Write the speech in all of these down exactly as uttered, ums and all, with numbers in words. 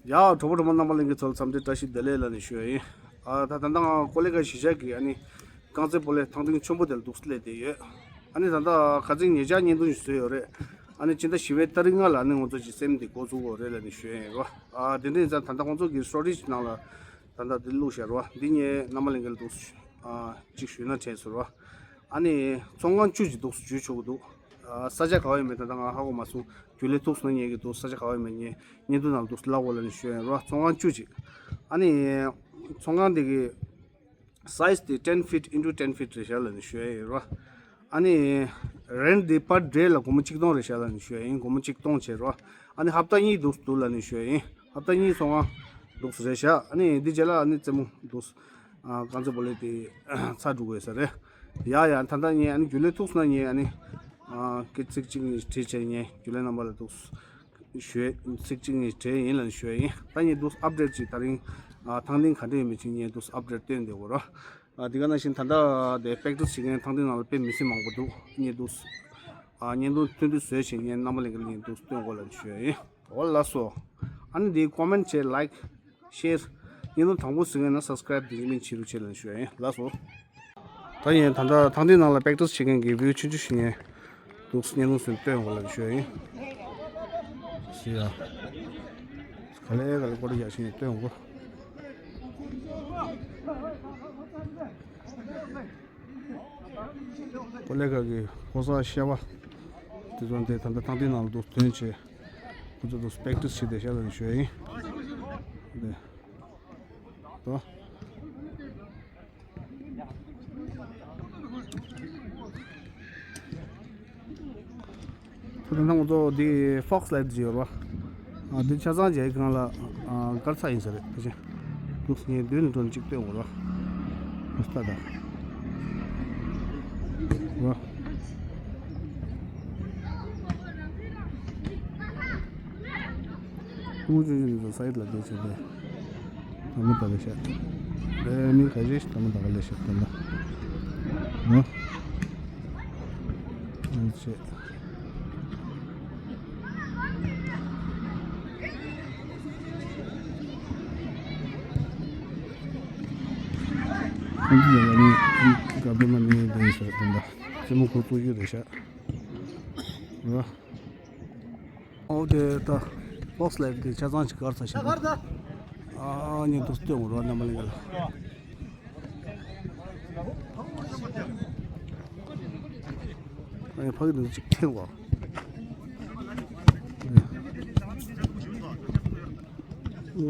ཡ་གྲོགས་པོ་གྲོགས་མོ་རྣམ་པ་ལྷན་རྒྱས་ཚོ་ལ་འཚམས་འདྲི་བཀྲ་ཤིས་བདེ་ལེགས་ལབ་ནས་ཞུ་ཡ་ཡིན། ཨ་ད་ད་ལྟ་ང་ཀོ་ལི་གྷལ་གཞིས་ཆགས་ཀྱི་ཨ་ནི་རྐང་རྩེད་སྤོ་ལོའི་ཐང་སྟེང་ཆེན་པོ་དེ་ལ་འདུག་སེ་སླེབས་བསྡད་ཡོད། ཨ་ནི་ད་ལྟ་ཁ་སང་ཉེ་ཆར་བརྙན་ཐུང་ཞིག་བཟོས་ཡོད་རེད། ཨ་ནི་སྤྱི་ཟླ་བཞི་པའི་ཏ་རིག་ལྔ་ལ་ཨ་ནི་ང་ཚོ་ཅིག་སེམས་འདི་འགོ་བཙུགས་དགོས་རེད་ལབ་ནས་ཞུ་ཡ་ཡིན་རོ། ཨ་དེ་འདྲ་ཡིན་ཙང་ད་ལྟ་ང་ཚོ་གི་སི་ཊོ་རེཇ་ནང་ལ་ད་ལྟ་འདི་བླུགས་བཞག་རོ། འདི་ངས་རྣམ་པ་ལྷན་རྒྱས་ལ་འདུག་ཨ་ཅིག་ཞུས་ན་དྲན་སོང་རོ། ཨ་ནི་ཚོང་ཁང་བཅུ་ཅིག་འདུག་སེ་འཇུས་ཆོག་གི་འདུག་ཨ་ས་ཆ་ག་བ་ཡིན་མིན་ད་ལྟ་ང་ཧ་གོ་མ་སོང་། རྒྱུན་ལས་ཐུག་སོང་ན་ཉན་གི་འདུག་ས་ཆ་ག་བ་ཡིན་མིན་ཉན་བརྙན་ཐུང་ནང་ལ་འདུག་སེ་ལབ་དགོས་ལབ་ནས་ཞུ་ཡ་ཡིན་རོ། ཚོང་ཁང་བཅུ་ཅིག་ཨ་ནི་ཚོང་ཁང་དེ་གི་སའི་ཛི་དེ་ten feet into ten feet རེད་ཤག་ལབ་ནས་ཞུ་ཡ་ཡིན་རོ། ཨ་ནི་རེན་ཊི་དེ་པར་ཌེ་ལ་སྒོར་མོ་གཅིག་སྟོང་རེད་ཤག་ལབ་ནས་ཞུ་ཡ་ཡིན། སྒོར་མོ་གཅིག་སྟོང་བྱས་རོ། ཨ་ནི་ཧབ་ཏ་གཉིས་འདུག་སེ་འདུག་ལབ་ནས་ཞུ་ཡ་ཡིན། ཧབ་ཏ་གཉིས་ཚོང་ཁང་འདུག་སེ་རེད་ཤག་ཨ་ནི་འདི་རྗེས་ལ་ཨ་ནི་རྩེད་མོ་འདུག་སེ་ཨ་རྐང་རྩེད་སྤོ་ལོ་དེ་ཚར་འགྲོ་དགོས་ས་རེད། ཡ་ཡ་ད་ལྟ་ངས་ཨ་ནི་རྒྱུན་ལས་ཐུག་སོང་ན་ངས་ཨ་ནི་ཨ་སྐད་ཚིག་གཅིག་གཉིས་བྲིས་བྱས་ངས་རྒྱུན་ལས་རྣམ་པ་ལ་འདུག་སེ་ཞུ་ཡ་ཚིག་གཅིག་གཉིས་བྲིས་ཡིན་ལབ་ནས་ཞུ་ཡ་ཡིན། ད་ངས་འདུག་སེ་ཨབ་ཌེཊ་ཅིག་དེ་རིང་ཨ་ཐང་སྟེང་ག་འདྲ་ཡོད་མེད་ཅིག་ངས་འདུག་སེ་ཨབ་ཌེཊ་སྟོན་བསྡད་ཡོད་རོ། ཨ་དེ་ག་ནང་བཞིན་ད་ལྟ་དེ་པེག་ཊི་སི་བྱེད་མཁན་ཐང་སྟེང་ནང་ལ་དཔེ་མི་སྲིད་མང་པོ་འདུག་ངས་འདུག་སེ་ཨ་བརྙན་ཐུང་ཐུང་ཐུང་བཟོས་བྱས་ངས་རྣམ་པ་ལྷན་རྒྱས་ལ་ངས་འདུག་སེ་སྟོན་དགོས་ལབ་ནས་ཞུ་ཡ་ཡིན། འོ་ལགས་སོ། ཨ་ནི་འདི་ཀོ་མེན་ཊི་བྱེད། ལའིཀ་ཤེར། བརྙན་ཐུང་དང་པོ་གཟིགས་མཁན་ན་སབ་སི་ཀ་རེབ་འདི་ཉིད་མིན་བྱེད་རོགས་བྱེད་ལབ་ཞུ་ཡ་ཡིན། ལགས་སོ། ད་ཡིན་ད་ལྟ་ཐང་སྟེང་ནང་ལ་པེག་ཊི་སི་བྱེད་མཁན་གྱི་བིའུ་ཆུང་ཆུང་ཞིག་ངས་འདུག་སེ་བརྙན་ཐུང་བཟོས་སྟོན་དགོས་ལབ་ཞུ་ཡ་ཡིན། སི་ཡ། ག་ལེ་ག་ལེ་སྐོར་ར་ཡག་ཞིག་ངས་སྟོན་དགོས། ཀོ་ལི་གྷལ་གྱི་ཕོ་གསར་ཤ་བ་དེ་ཚོ་འདི་ད་ལྟ་ཐང་སྟེང་ནང་ལ་འདུག་སྟོན་བྱས། ཁོ་ཚོ་འདུག་པེག་ཊི་སི་བྱེད་བསྡད་ཤག་ལབ་ནས་ཞུ་ཡ་ཡིན། འདི་དོ། ད་ལྟ་ང་ཚོ་འདི་ཧྥོག་སི་ལའིབ་ཟེར་ཡོད་རེད་བ། ཨ་འདི་ཆ་ཚང་མཇལ་གང་ལ་ཨ་གར་ཚ་ཡིན་ས་རེད་ཕལ་ཆེར། ལུགས་ངས་མདུན་ནས་འགྲོ་ནས་གཅིག་སྟོན་དགོས་རེད་བ། ཨ་སྟ་ད། རེད་བ། ཧུ་ཅུ་ཅུ་ནི་ས་ཡིད་ལ་བསྡད་བྱས་ཏེ། ད་མི་ད་ལས་བཤད། རེ་མི་ག་རེ་ཞིག་ད་མི་ད་ག་ལས་བཤད་ད་ལ། ནོ། ཨ་ཅེ། ཁོང་ཚོ་ཡང་ནི་ག་བེ་མ་ནི་ལྡན་ཤག་དེ་འདྲ་རྩེད་མོ་ཁོ་ཚོ་ཡོད་རེད་ཤག་རེད་བ། ཨོ་དེ་ད་ཧྥོག་སི་ལའིབ་དེ་ཆ་ཚང་ཞིག་གར་ཚ་ཞིག་ཨ་ཉིན་དུ་སྟོན་འོང་རོགས་རྣམ་པ་ལྷན་རྒྱས་ལ། ཨ་ཕ་གི་དུ་ཅིག་ཐེངས་བ།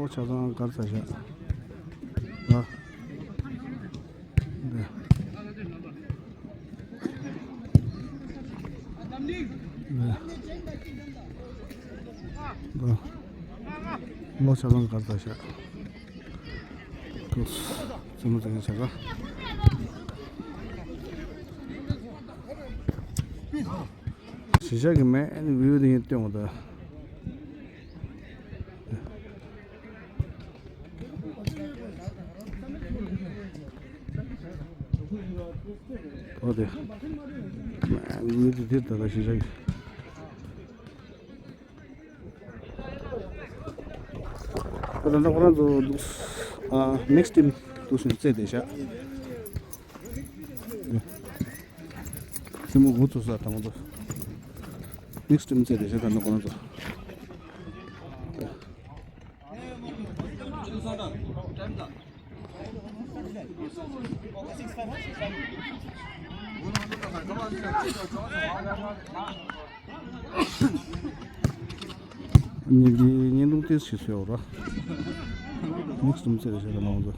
ཨོ་ཆ་ཚང་གར་ཚ་ཞིག་ཨ། འདི། འདི། འདི། ལོ་ཆ་ཚང་གར་ཚ་ཤག་ཏུས། རྩེད་མོ་རྩེ་མཁན་ཆ་ཚང་། གཞིས་ཆགས་ཀྱི་མེན་བིའུ་དེ་ཡིན་སྟོན་འོང་ད། ཨོ་དེ། མི་དེ་དེ་ད་ལྟ་ཤེས་བྱ་གི། ད་ལྟ་ཁོ་རང་ཚོ་འདུག་ཨ་མིག་སི་ཊིམ་འདུག་སེ་རྩེ་བསྡད་ཤག་རྩེད་མོ་འགོ་ཚུགས་ས་དང་པོ་ཚོ། མིག་སི་ཊིམ་རྩེ་བསྡད་ཤག་ད་ལྟ་ཁོ་རང་ཚོ། ཉིན་འདི་བརྙན་ཐུང་ཏོག་ཙམ་བཟོས་ཡོད་ར། མིག་སི་ཊིམ་རྩེ་བསྡད་ཤག་ད་ལྟ་ཁོ་རང་ཚོ།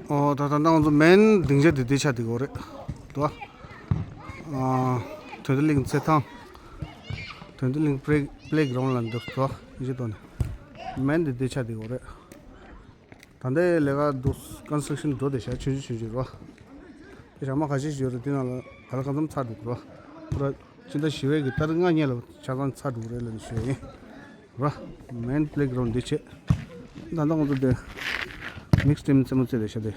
ཨོ་ད་ད་ད་ང་ཚོ་མེན་སྡིངས་ཆ་འདི་འདི་ཆ་འདི་གོ་རེད་དོ། ཨ་དོན་ལྡན་གླིང་རྩེད་ཐང་། དོན་ལྡན་གླིང་པི་ལེ་པི་ལེ་གྷི་རའུན་ཌི་ལ་འདུག་དོ་ཡིན་ཞེས་དོ་ནི། མེན་འདི་འདི་ཆ་འདི་གོ་རེད། ད་ལྟའི་ལས་ཀ་འདུག་ཀོན་སི་ཊྲག་ཤན་འགྲོ་བསྡད་ཤག་ཆུང་ཆུང་ཆུང་ཆུང་རོ། ཞག་མ་ཁ་ཤས་ཤིག་ཡོད་རེད། དེ་ནང་ལ་ག་ལ་གང་འཚམ་ཚར་འགྲོ་གི་རེད། ཕུ་ར་ཕྱི་ཟླ་བཞི་པའི་གི་ཏ་རིག་ལྔ་གཉིས་ལ་ཆ་ཚང་ཚར་འགྲོ་གི་རེད་ལབ་ནས་ཞུ་ཡ་ཡིན། ར། མེན་པི་ལེ་གི་རའུན་འདི་བྱས། ད་ལྟ་ང་ཚོ་དེ་མིག་སི་ཊིམ་རྩེད་མོ་རྩེ་བསྡད་ཤག་དེ།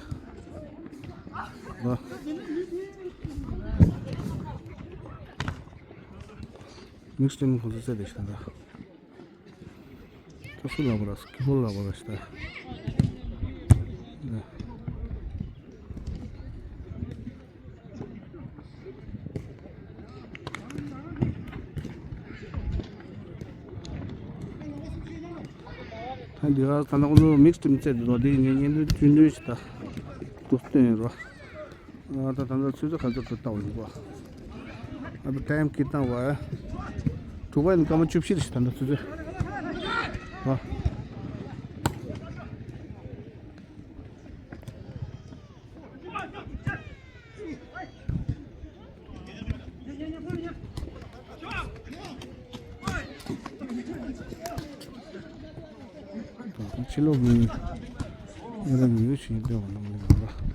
ར། མིག་སི་ཊིམ་ཁོང་ཚོ་རྩེ་བསྡད་ཤག་ད། ད་སུ་ལབ་པ་ར། སྐྱིད་པོ་ལབ་པ་ར་ཤག་ད། ད་འདི་ག་ད་ནང་ཚོ་མིག་སི་ཊིམ་རྩེ་འདུག་དེ་ངས་བརྙན་འཕྲིན་བརྙན་འཕྲིན་ཞིག་ད་འདུག་སྟོན་ཡོད་ར། ཨ་ད་ད་ད་ཆུ་ཚོད་ག་ཚོད་དུ་བཏང་བ་ཡིན་པ། ཨ་བི་ཊའིམ་ཀི་བཏང་བ། དྲུག་པ་ཡིན་སྐར་མ་བཅུ་བཞི་རེད་ཤག་ད་ད་ཆུ་ཚོད། ཨ། ཕྱི་ལོགས་ཀྱི་ཨེ་ར་མི་ཡོད་ཞིག་སྟོན་པ་ནང་ལ་ཡོད་ལ།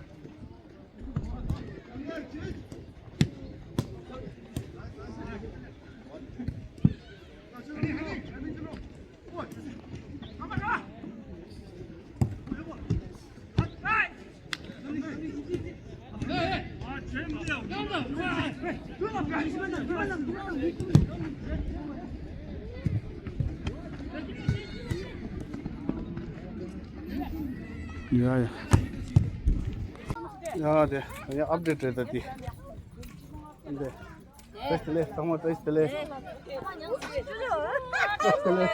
ཡ་ཡ། ཡ་དེ་ཡ་ཨབ་ཌེཊ་རེད་ད་དེ། འདི། བཀྲ་ཤིས་བདེ་ལེགས། ཚང་མ་བཀྲ་ཤིས་བདེ་ལེགས། བཀྲ་ཤིས་བདེ་ལེགས།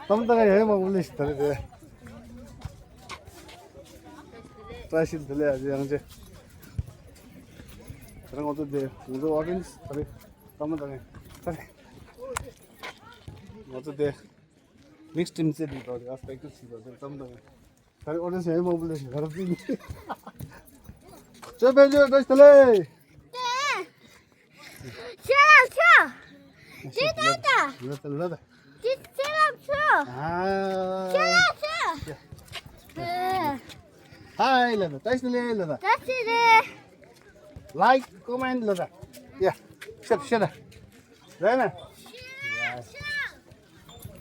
ཏམ་ཏམ་ཡ་ཡ་མང་པོ་ལས་ཤིག་ད་རེད་དེ། བཀྲ་ཤིས་བདེ་ལེགས། ཨ་ཅེ་ཡང་ཅེ། ད་རེས་ང་ཚོ་དེ་ང་ཚོ་ཨོ་ཌི་ཡེན་སི་ད་རེས་ཏམ་ཏམ་ཡ་ད་རེས་ང་ཚོ་དེ་མིག་སི་ཊིམ་རྩེ་དུས་ད་རེས་ཨ་པེག་ཊི་སི་བྱེད་པ་དེ་ཏམ་ཏམ་ཡ། ད་རེས་ཨོ་ཌི་ཡེན་སི་ཡ་མང་པོ་ལས་ཤིག་ག་རེ་བརྩིས་ནས། ཅོ་པན་ཅོ་བཀྲ་ཤིས་བདེ་ལེགས། ཤ་ཤ། ཅི་ད་ད། ལ་ད་ལ་ད། ཅི་ཅི་ལབ་ཆོ། ཨ། ཅི་ལབ་ཆོ། ཧའི་ལ་ད། བཀྲ་ཤིས་བདེ་ལེགས་ལ་ད། བཀྲ་ཤིས་བདེ་ལེགས། ལའིཀ་ཀོ་མེན་ལ་ད། ཡ། ཤ་ཤ་ད། རེད་ན། ཤ་ཤ།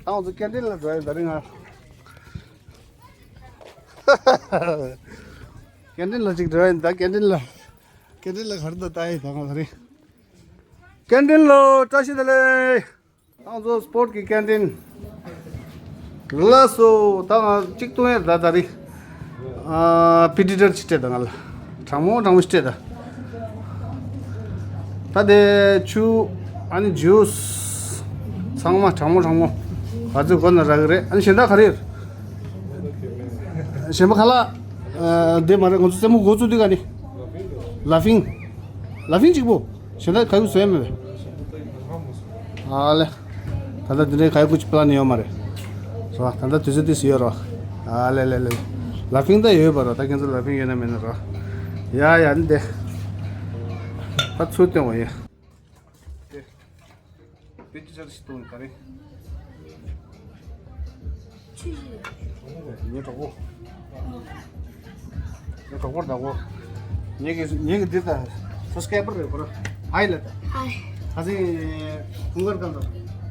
ད་ང་ཚོ་ཀེན་ཊིན་ལ་འགྲོ་ཡ་ད་རིང་ང་། ཀེན་ཊིན་ལ་ཅིག་འགྲོ་ཡ་ད་ཀེན་ཊིན་ལ། ཀེན་ཊིན་ལ་ག་རེ་འདུག་ལྟ་ཡ་ད་ང་ད་རིང་། ཀེན་ཊིན་ལོ་བཀྲ་ཤིས་བདེ་ལེགས། ད་ང་ཚོ་སི་པོར་ཊི་གི་ཀེན་ཊིན། ལགས་སོ། ད་ང་གཅིག་བཏུང་ཡ་ད་ད་རིང་། ཨ་པི་ཊི་ཊར་ཅིག་སྤྲད་ད་ང་ལ། གྲང་མོ་གྲང་མོ་ཞིག་སྤྲད་ད། ད་དེ་ཆུ། ཨ་ནི་ཇུས། ཚང་མ་གྲང་མོ་གྲང་མོ། ག་ཚོད་དགོས་ན་རག་གི་རེད། ཨ་ནི་གཞན་དག་ག་རེ་ཡོད། གཞན་པ་ཁ་ལག་ཨ་དེ་མ་རེད། ང་ཚོ་རྩེད་མོ་འགོ་བཙུགས་དུས་ག་ནི། ལ་ཕིང་། ལ་ཕིང་གཅིག་པོ། གཞན་དག་ག་ཡོད་ཟེར་མེད་པས། ཨ་ལེ། ད་ལྟ་འདི་འདྲའི་ག་ཡོད་ཀུ་ཅི་པི་ལན་ཡོད་མ་རེད། རོ། ད་ལྟ་དུས་ཚོད་ཏིས་ཡོད་རོ། ཨ་ལེ་ལེ་ལེ། ལ་ཕིང་ད་ཡོད་པ་རོ། ད་ཁྱེད་ཚོ་ལ་ཕིང་ཡོད་ན་མེད་ན་རོ། ཡ་ཡ་འདི། ད་ཚུར་སྟོན་བ་ཡིན། དེ། དཔེ་ཅི་ཆར་ཞིག་གཏོང་ག་རེ། ཆུ་ཞིག་ངའི་གྲོགས་པོ། ངའི་གྲོགས་པོར་བདག་པོ། ངེད་ཀྱི་ངེད་ཀྱི་འདི་ད་སབ་སི་ཀ་རའི་བར་རེད་པ་ར། ཧའི་ལབ་ད། ཧའི། ཁ་སང་ཁུང་གར་བཏང་ད།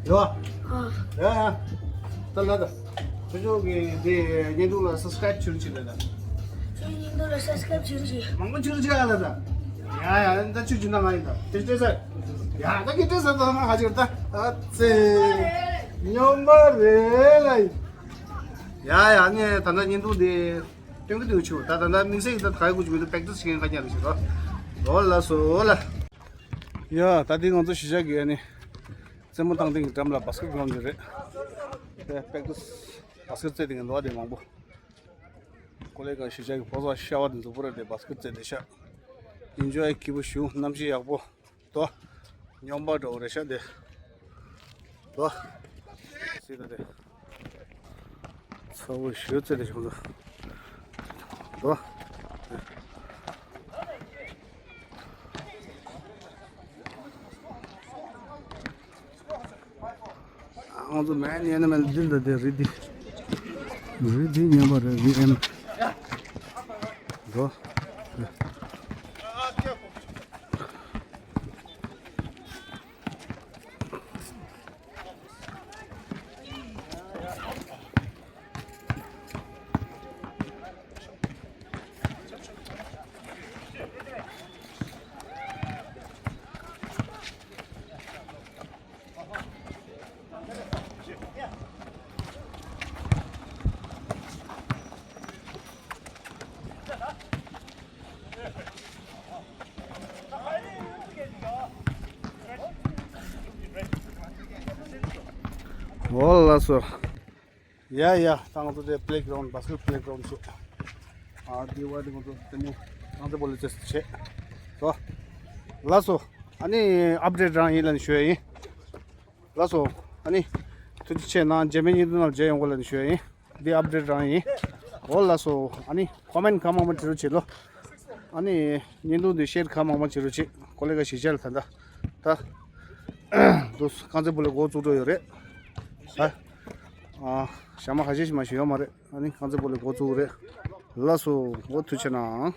ཡོ། ཨ། ཡ་ཡ། ད་ལབ་ད། ཁྱོད་ཚོ་གི་འདི་བརྙན་ཐུང་ལ་སབ་སི་ཀ་རའིབ་བྱེད་རོགས་བྱེད་ལབ་ད། ཁྱོད་བརྙན་ཐུང་ལ་སབ་སི་ཀ་རའིབ་བྱེད་རོགས་བྱེད། མང་པོ་བྱེད་རོགས་བྱེད་ཨ་ལབ་ད། ཡ་ཡ། ད་ཁྱོད་ཀྱི་ནང་ང་ཡིན་ད། དེ་སྤྲད་ས། ཡ་ད་ཁྱོད་སྤྲད་ས་ད་ང་ཧ་ཅིག་ད། ཨ་ཙི། སྨྱོན་པ་རེད་ལ། ཡ་ཡ། ནས་ད་ལྟ་བརྙན་ཐུང་དེ་སྟོན་གི་འདུག་ཆུ། ད་ད་ལྟ་དམིགས་བསལ་གྱི་ད་ག་ཡོད་ཀུ་ཅི་མི་འདུག་པེག་ཊི་སི་བྱེད་མཁན་ག་ཉག་རེད་ཞིག་རོ། ལོ་ལ་སོ་ལ། ཡ་ད་དེ་ང་ཚོ་གཞིས་ཆགས་ཀྱི་ཨ་ནི་རྩེད་མོ་བཏང་སྟེང་གི་འགྲམ་ལ་བཱ་སི་ཀེ་ཊི་གི་རའུན་ཌི་རེད། དེ་པེག་ཊི་སི་བཱ་སི་ཀེ་ཊི་རྩེད་སྟེང་གི་འདུག་བ་དེ་མང་པོ། ཀོ་ལེ་ག་གཞིས་ཆགས་ཀྱི་ཕོ་གསར་ཤ་བ་དེ་ཚོ་པུ་ར་དེ་བཱ་སི་ཀེ་ཊི་རྩེད་དེ་ཤག་ཨེན་ཇོའི་སྐྱིད་པོ་ཞུ། གནམ་གཤིས་ཡག་པོ། དོ། སྨྱོན་པ་འདྲ་བོ་རེད་ཤག་དེ། དོ། སྲིད་དོ་དེ། ཚ་བོ་ཞུ་ཚེ་དེ་བྱུང་སོང་། དོ། ང་ཚོ་མེད་ཉན་ན་མེད་འདི་འདི་འདི་རི་འདི། རི་འདི་ཉན་པ་རེད། རི་ཨེམ། དོ། སོ། ཡ་ཡ། ད་ང་ཚོ་དེ་པི་ལེ་གི་རའུན་ཌི། བྷ་སི་ཀེ་ཊི་པི་ལེ་གི་རའུན་ཌི་བྱས། ཨ་དེ་བ་དེ་ང་ཚོ་ལྟད་མོ་རྐང་རྩེད་སྤོ་ལོ་རྩེད་བྱས། སོ། ལགས་སོ། ཨ་ནི་ཨབ་ཌེ་ཊི་རང་ཡིན་ལབ་ནས་ཞུ་ཡ་ཡིན། ལགས་སོ། ཨ་ནི་ཐུགས་རྗེ་ཆེ་གནང་། རྗེས་མའི་བརྙན་ཐུང་ནང་མཇལ་ཡོང་གི་ལབ་ནས་ཞུ་ཡ་ཡིན། འདི་ཨབ་ཌེ་ཊི་རང་ཡིན། འོ་ལགས་སོ། ཨ་ནི་ཀོ་མེན་ཊི་གང་མང་མང་བྱེད་རོགས་བྱེད་ལོ། ཨ་ནི་བརྙན་ཐུང་འདི་ཤེར་གང་མང་མང་བྱེད་རོགས་བྱེད། ཀོ་ལེ་ག་ཞིག་བྱས་ལ་ད་ལྟ་ད་འདུག་རྐང་རྩེད་སྤོ་ལོ་འགོ་བཙུགས་འགྲོ་ཡོད་རེད། ད་ཨ་ཞག་མ་ཁ་ཤས་ཤིག་མ་ཞིག་ཡོད་མ་རེད། ཨ་ནི་རྐང་རྩེད་སྤོ་ལོ་འགོ་བཙུགས་རེད། ལགས་སོ། འོ་ཐུགས་རྗེ་ཆེ་གནང་།